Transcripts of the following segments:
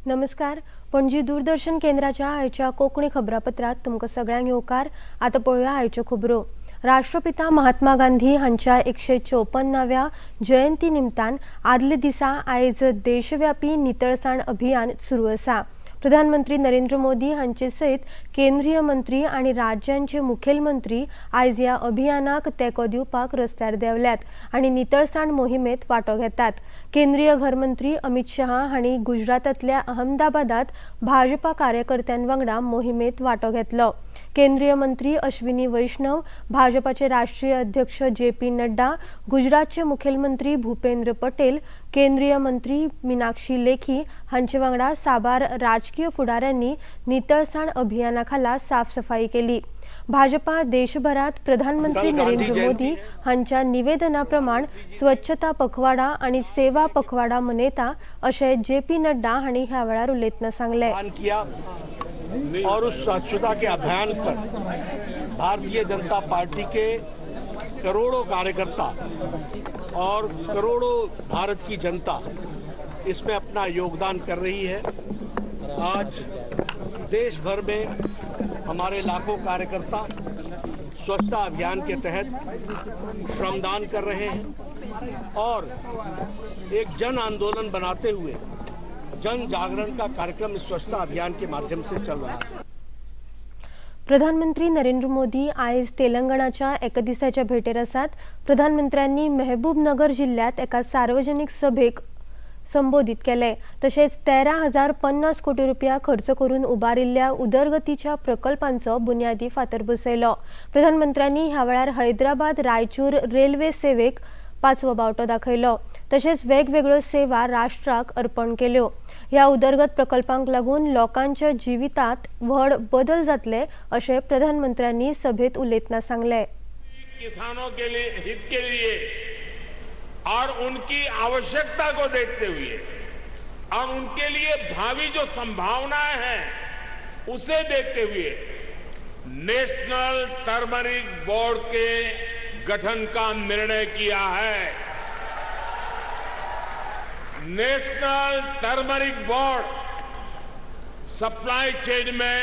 नमस्कार, पणजी दूरदर्शन केंद्राच्या आयच्या कोंकणी खबरापत्रांत तुमकां सगळ्यांक येवकार. आतां पळोवया आयच्यो खबरो. राष्ट्रपिता महात्मा गांधी हांच्या 154व्या जयंती निमतान आदल्या दिसा आयज देशव्यापी नितळसाण अभियान सुरू आसा. प्रधानमंत्री नरेंद्र मोदी हांचे सयत केंद्रीय मंत्री आनी राज्यांचे मुखेलमंत्री आयज ह्या अभियानाक तेंको दिवपाक रस्त्यार देंवल्यात आनी नितळसाण मोहिमेंत वांटो घेतात. केंद्रीय घरमंत्री अमित शहा हांणी गुजरातांतल्या अहमदाबादात भाजपा कार्यकर्त्यां वांगडा मोहिमेंत वांटो घेतलो. केंद्रीय मंत्री अश्विनी वैष्णव, भाजपाचे राष्ट्रीय अध्यक्ष जे पी नड्डा, गुजरातचे मुखेलमंत्री भूपेंद्र पटेल, केंद्रीय मंत्री मिनाक्षी लेखी हांचे वांगडा साबार राजकीय फुडाऱ्यांनी नितळसाण अभियाना खाला साफसफाई केली. भाजपा देशभरात प्रधानमंत्री नरेंद्र मोदी हांच्या निवेदना प्रमाण स्वच्छता पखवाडा आणि सेवा पखवाडा मनयता, अशें जे पी नड्डा हांणी ह्या वेळार उलयतना सांगलें. किया और उस स्वच्छता के अभियान पर भारतीय जनता पार्टी के करोड़ों कार्यकर्ता और करोड़ों भारत की जनता इसमें अपना योगदान कर रही है. आज देश भर में हमारे लाखों कार्यकर्ता स्वच्छता अभियान के तहत श्रमदान कर रहे हैं और एक जन आंदोलन बनाते हुए जन जागरण का कार्यक्रम इस स्वच्छता अभियान के माध्यम से चल रहा है. प्रधानमंत्री नरेंद्र मोदी आयज तेलंगणाच्या एका दिसाच्या भेटेर आसात. प्रधानमंत्र्यांनी मेहबूबनगर जिल्ल्यांत एका सार्वजनीक सभेक संबोधीत केले. तशेंच 13,050 कोटी रुपया खर्च करून उबारिल्ल्या उदरगतीच्या प्रकल्पांचो बुन्यादी फातर बसयलो. प्रधानमंत्र्यांनी ह्या वेळार हैदराबाद रायचूर रेल्वे सेवेक पांचवो बावटो दाखयलो. तशेंच वेगवेगळ्यो सेवा राष्ट्राक अर्पण केल्यो. ह्या उदरगत प्रकल्पांक लागून लोकांच्या जिवितांत व्हड बदल जातले, अशें प्रधानमंत्र्यांनी सभेत उलयतना सांगलें. किसानों के लिए, हित के लिए और उनकी आवश्यकता को देखते हुए और उनके लिए भावी जो संभावनाएं हैं, उसे देखते हुए नेशनल टर्मरिक बोर्ड के गठन का निर्णय किया है. National turmeric board supply chain में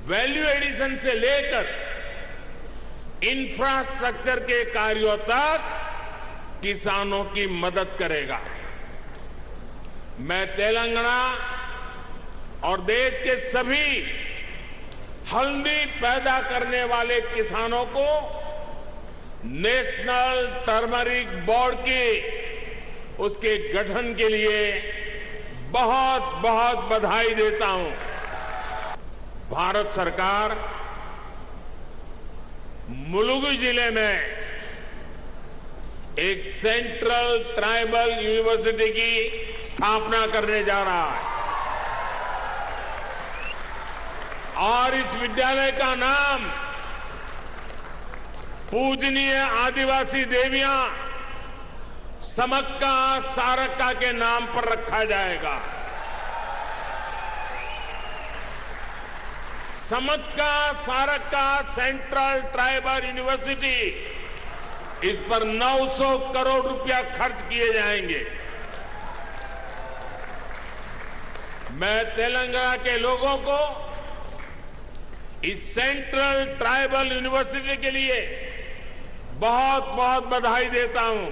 वैल्यू एडिशन से लेकर इंफ्रास्ट्रक्चर के कार्यों तक किसानों की मदद करेगा. मैं तेलंगाना और देश के सभी हल्दी पैदा करने वाले किसानों को नेशनल टर्मरिक बोर्ड की उसके गठन के लिए बहुत बहुत बधाई देता हूं. भारत सरकार मुलुगु जिले में एक सेंट्रल ट्राइबल यूनिवर्सिटी की स्थापना करने जा रहा है और इस विद्यालय का नाम पूजनीय आदिवासी देवियां समक्का सारक्का के नाम पर रखा जाएगा. Sammakka Sarakka central tribal university, इस पर 900 करोड़ रुपया खर्च किए जाएंगे. मैं तेलंगाना के लोगों को इस सेंट्रल ट्राइबल यूनिवर्सिटी के लिए बहुत बहुत बधाई देता हूं.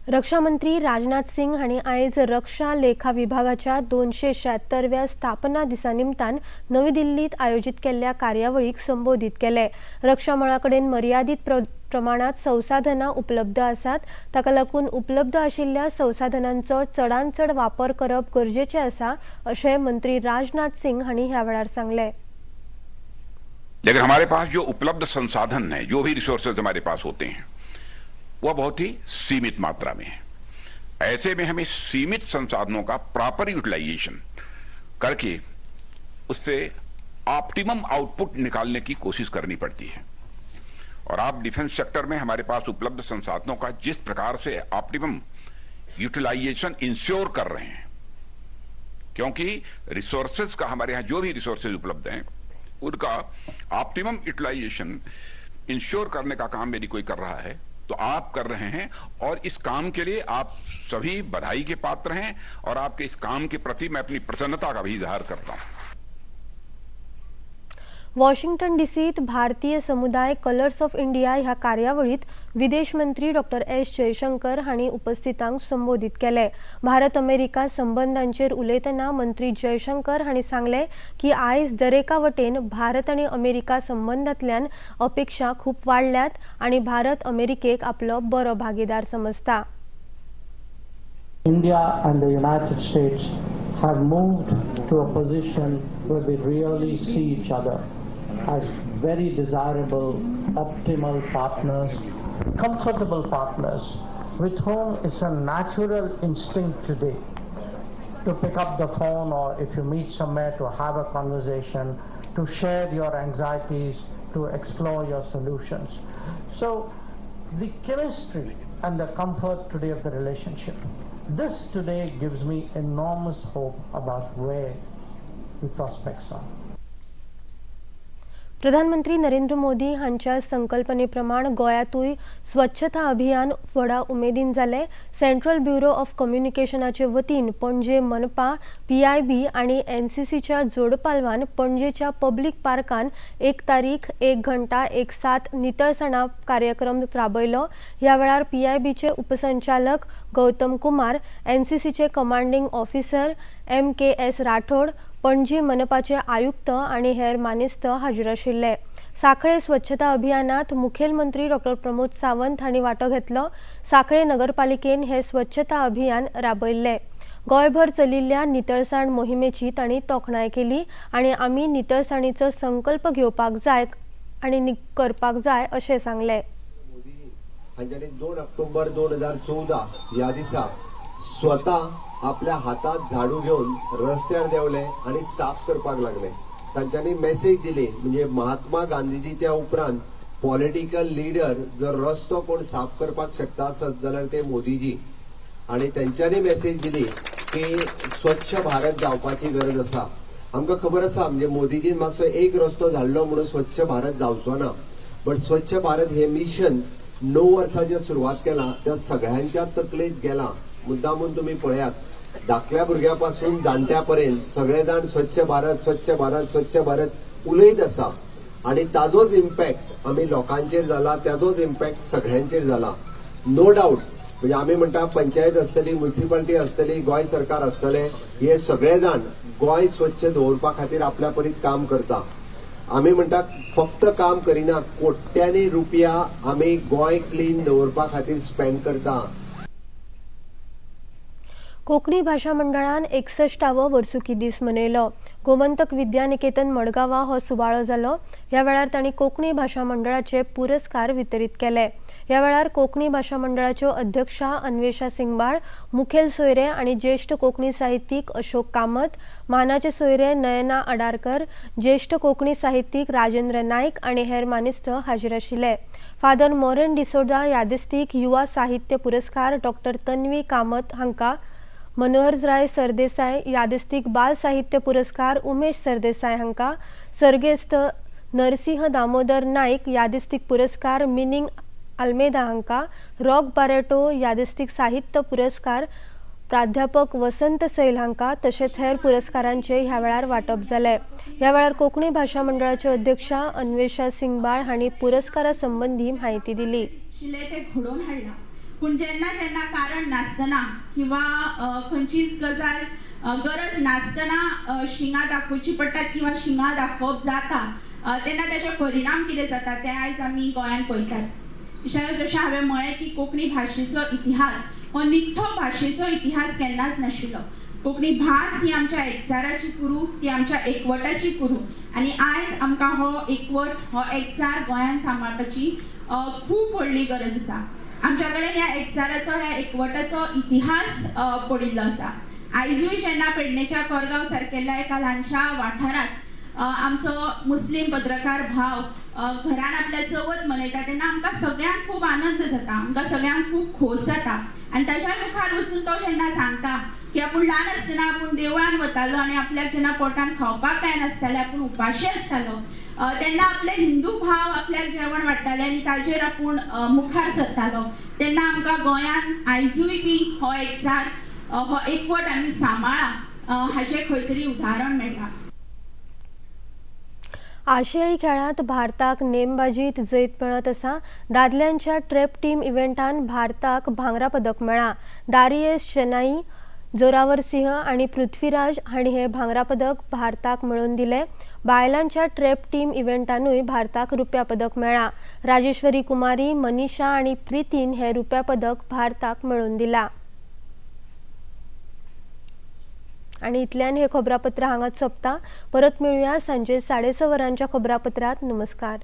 रक्षा मंत्री राजनाथ सिंग हांणी आयज रक्षा लेखा विभागाच्या 276व्या स्थापना दिसा निमतान नवी दिल्लीत आयोजीत केल्ल्या कार्यावळीक संबोधीत केले. रक्षा मळा कडेन मर्यादीत प्रमाणात संसाधनां उपलब्ध आसात. ताका लागून उपलब्ध आशिल्ल्या संसाधनांचो चडांत चड वापर करप गरजेचें आसा, अशें मंत्री राजनाथ सिंग हांणी ह्या वेळार सांगलें. लेकिन हमारे पास जो उपलब्ध संसाधन है, जो भी रिसोर्सेज हमारे पास होते हैं, वह बहुत ही सीमित मात्रा में है. ऐसे में हमें सीमित संसाधनों का प्रॉपर यूटिलाइजेशन करके उससे ऑप्टिमम आउटपुट निकालने की कोशिश करनी पड़ती है. और आप डिफेंस सेक्टर में हमारे पास उपलब्ध संसाधनों का जिस प्रकार से ऑप्टिमम यूटिलाइजेशन इंश्योर कर रहे हैं, क्योंकि रिसोर्सेज का, हमारे यहां जो भी रिसोर्सेज उपलब्ध हैं, उनका ऑप्टिमम यूटिलाइजेशन इंश्योर करने का काम यदि कोई कर रहा है, तो आप कर रहे हैं और इस काम के लिए आप सभी बधाई के पात्र हैं और आपके इस काम के प्रति मैं अपनी प्रसन्नता का भी इजहार करता हूं। वॉशिंग्टन डीसीत भारतीय समुदाय कलर्स ऑफ इंडिया ह्या कार्यावळीत विदेश मंत्री डॉक्टर एस जयशंकर हांणी उपस्थितांक संबोधीत केले। भारत अमेरिका संबंदांचेर उलयतना मंत्री जयशंकर हांणी सांगले की आयज दरेका वटेन भारत आनी अमेरिका संबंदांतल्यान अपेक्षा खूब वाडल्यात आनी भारत अमेरिकेक आपलो बरो भागीदार समजता। India and the United States have moved to a position where we really see each other as very desirable, optimal partners, comfortable partners, with whom it's a natural instinct today to pick up the phone or if you meet somewhere to have a conversation, to share your anxieties, to explore your solutions. So the chemistry and the comfort today of the relationship, this today gives me enormous hope about where the prospects are. प्रधानमंत्री नरेंद्र मोदी हांच्या संकल्पने प्रमाण गोंयांतूय स्वच्छता अभियान व्हडा उमेदीन जालें। Central bureau of कम्युनिकेशनाचे वतीन पणजे मनपा, पीआयबी आनी एनसीसीच्या जोडपालवान पणजेच्या पब्लीक पार्कान एक तारीख एक घंटा एक सात नितळसाणा कार्यक्रम राबयलो। ह्या वेळार पीआयबीचे उपसंचालक गौतम कुमार, एनसीसीचे कमांडिंग ऑफिसर एम.के.एस. राठोड, पणजी मनपाचे आयुक्त आनी हेर मानेस्त हाजीर आशिल्ले। सांखळे स्वच्छता अभियानात मुखेलमंत्री डॉक्टर प्रमोद सावंत हांणी वांटो घेतलो। सांखळे नगरपालिकेन हे स्वच्छता अभियान राबयल्ले। गोंयभर चलिल्ल्या नितळसाण मोहिमेची तांणी तोखणाय केली आनी आमी नितळसाणीचो संकल्प घेवपाक जाय आनी करपाक जाय अशें सांगलें। मोदी हांच्यानी 2 ऑक्टोबर 2014 ह्या दिसा स्वता आपल्या हातात झाडू घेवन रस्त्यार देंवले आनी साफ करपाक लागले। तांच्यांनी मेसेज दिली, म्हणजे महात्मा गांधीजीच्या उपरांत पॉलिटिकल लिडर जर रस्तो कोण साफ करपाक शकता आसत जाल्यार ते मोदीजी। आनी तेंच्यांनी मेसेज दिली की स्वच्छ भारत जावपाची गरज आसा। आमकां खबर आसा, म्हणजे मोदीजीन मातसो एक रस्तो झाडलो म्हणून स्वच्छ भारत जावचो ना, बट स्वच्छ भारत हे मिशन 9 वर्सां जे सुरवात केलां त्या सगळ्यांच्या तकलेंत गेलां। मुद्दामून तुमी पळयात, धाकल्या भुरग्या पासून जाणट्या पर्यंत सगळे जाण स्वच्छ भारत, स्वच्छ भारत, स्वच्छ भारत उलयत आसा आनी ताजोच इम्पॅक्ट आमी लोकांचेर जाला, ताजोच इम्पॅक्ट सगळ्यांचेर जाला। नो डाऊट, म्हणजे आमी म्हणटा पंचायत आसतली, म्युन्सिपाल्टी आसतली, गोंय सरकार आसतले, हे सगळे जाण गोंय स्वच्छ दवरपा खातीर आपल्या परीत काम करता। आमी म्हणटा फक्त काम करिना, कोट्यांनी रुपया आमी गोंय क्लीन दवरपा खातीर स्पेंड करता। कोंकणी भाशा मंडळान 61वो वर्सुकी दीस मनयलो। गोमंतक विद्यानिकेतन मडगांवा हो सुवाळो जालो। ह्या वेळार तांणी कोंकणी भाशा मंडळाचे पुरस्कार वितरीत केले। ह्या वेळार कोंकणी भाशा मंडळाच्यो अध्यक्षा अन्वेषा सिंगबाळ मुखेल सोयरे आनी ज्येश्ठ कोंकणी साहित्यीक अशोक कामत, मानाचे सोयरे नयना अडारकर, ज्येश्ठ कोंकणी साहित्यीक राजेंद्र नायक आनी हेर मानेस्त हाजीर आशिल्ले। फादर मोरेन डिसोदा यादस्तीक युवा साहित्य पुरस्कार डॉक्टर तन्वी कामत हांकां, मनोहरराय सरदेसाय यादस्तीक बाल साहित्य पुरस्कार उमेश सरदेसाय हांकां, सर्गेस्त नरसिंह दामोदर नाईक यादस्तीक पुरस्कार मिनिंग आल्मेदा हांकां, रॉक बारेटो यादस्तीक साहित्य पुरस्कार प्राध्यापक वसंत सैल हांकां तशेंच हेर पुरस्कारांचे ह्या वेळार वांटप जालें। ह्या वेळार कोंकणी भाशा मंडळाच्यो अध्यक्षा अन्वेषा सिंगबाळ हांणी पुरस्कारा संबंदी म्हायती दिली। आशिल्लें तें घडोवन हाडलां। पूण जेन्ना जेन्ना कारण नासतना किंवा खंयचीच गजाल गरज नासतना शिंगां दाखोवची पडटात किंवा शिंगां दाखोवप जाता, तेन्ना तेजे परिणाम कितें जाता तें आयज आमी गोंयांत पळयतात। विशाल, जशें हांवें म्हळें की कोंकणी भाशेचो इतिहास हो निखटो भाशेचो इतिहास केन्नाच नाशिल्लो। कोंकणी भास ही आमच्या एकचाराची कुरू, ती आमच्या एकवटाची कुरू आनी आयज आमकां हो एकवट, हो एकचार गोंयांत सांबाळपाची खूब व्हडली गरज आसा। आमच्या कडेन ह्या एकचाराचो, ह्या एकवटाचो इतिहास पडिल्लो आसा। आयजूय जेन्ना पेडणेच्या कोरगांव सारकेल्या एका ल्हानशा वाठारांत आमचो मुस्लीम पत्रकार भाव घरान आपल्या चवथ मनयता तेन्ना आमकां सगळ्यांक खूब आनंद जाता, आमकां सगळ्यांक खूब खोस जाता आनी ताच्या मुखार वचून तो जेन्ना सांगता की आपूण ल्हान आसतना आपूण देवळान वतालो आनी आपल्याक जेन्ना पोटान खावपाक कांय नासतालें, आपूण उपाशी आसतालो, तेन्ना आपले हिंदू भाव आपल्याक जेवण वाडटाले आनी ताजेर आपूण मुखार सरतालो. तेन्ना आमकां गोंयान आयजूय बी हो एकचार, हो एकवट आमी सांबाळा हाचें खंय तरी उदाहरण मेळटा. आशियाई खेळांत भारताक नेमबाजीत जैत मेळत आसा. दादल्यांच्या ट्रॅप टीम इव्हेंटान भारताक भांगरा पदक मेळ्ळां. दारियस शेनाई, जोरावर सिंह आनी पृथ्वीराज हांणी हें भांगरा पदक भारताक मेळोवन दिलें. बायलांच्या ट्रॅप टीम इव्हेंटानूय भारताक रुप्या पदक मेळ्ळां. राजेश्वरी कुमारी, मनीषा आनी प्रितीन हें रुप्या पदक भारताक मेळोवन दिलां. आनी इतल्यान हे खबरापत्र हांगाच सोंपता. परत मेळुया सांजे 6:30 वरांच्या खबरापत्रांत. नमस्कार.